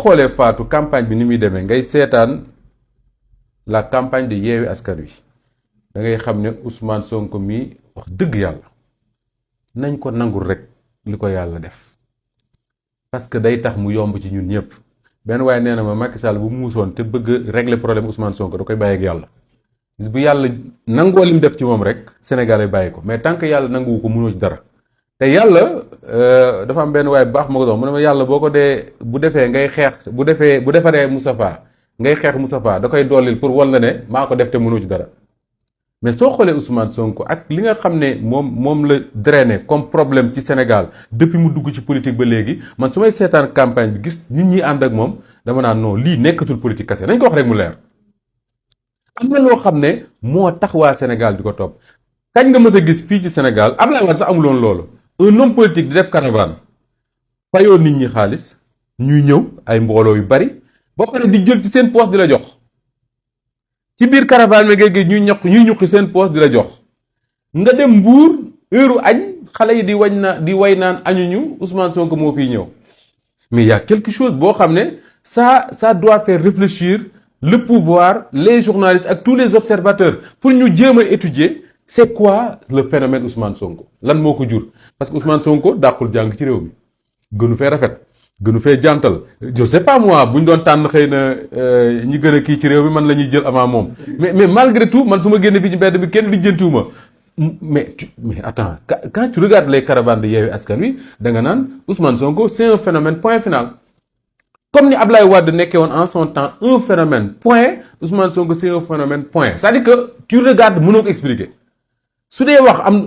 xoolee Fatou campagne bi ni muy demee ngay seetaan la campagne de Yewwi Askan Wi da ngay xam ne Ousmane Sonko mi wax dëgg yàlla nañ ko nangul rek li ko yàlla def parce que day tax mu yomb ci ñun ñëpp benn waaye nee na ma Macky Sall bu muusoon te bëgg régler problème Ousmane Sonko da koy bàyyi ak yàlla bis bu yàlla nangoo lim def ci moom rek Sénégal ay bàyyi ko mais tant que yàlla nanguwu ko mënoo ci dara te yàlla dafa am benn waaye bu baax moo ko dox mu ne ma yàlla boo ko dee bu defee ngay xeex bu defaree Moustapha ngay xeex Moustapha da koy dollil pour wan la ne maa ko def te mënoo ci dara mais soo xoolee Ousmane Sonko ak li nga xam ne moom la drainé comme problème ci Sénégal depuis mu dugg ci politique ba léegi man su may seetaan campagne bi gis nit ñi ànd ak moom dama naan non lii nekkatul politique kese nañ ko wax rek mu leer. am na loo xam ne moo tax waa Sénégal di ko topp kañ nga mës a gis fii ci Sénégal Abdoulaye Wade sax amuloon loolu un homme politique di def caravane fayoo nit ñi xaalis ñuy ñëw ay mbooloo yu bari ba pare di jël ci seen poche di la jox. ci biir caravane bi ngay gis ñuy ñuqi seen poos di la jox nga dem Mbuur heure añ xale yi di way naan añuñu Ousmane Sonko moo fiy ñëw mais il y a quelque chose boo xam ne ça doit faire réfléchir le pouvoir les journalistes ak tous les observateurs pour ñu jéem a étudier c'est quoi le phénomène Ousmane Sonko lan moo ko jur parce que Ousmane Sonko dàqul jàng ci réew mi gënu fee rafet gënu fee jantal je sais pas moi bu ñu doon tànn xëy na ñi gën a kii ci réew mi man la ñuy jël avant moom mais malgré tout man su ma génne fii ci mbedd bi kenn lijjantiwuma mais attends quand tu regardes les caravanes de Yewwi Askan Wi da nga naan Ousmane Sonko c'est un phénomène point final comme ni Ablaye Wade nekkee woon en son temps un phénomène point Ousmane Sonko c'est un phénomène point c'est-à-dire que tu regardes mënoo ko expliquer su dee wax am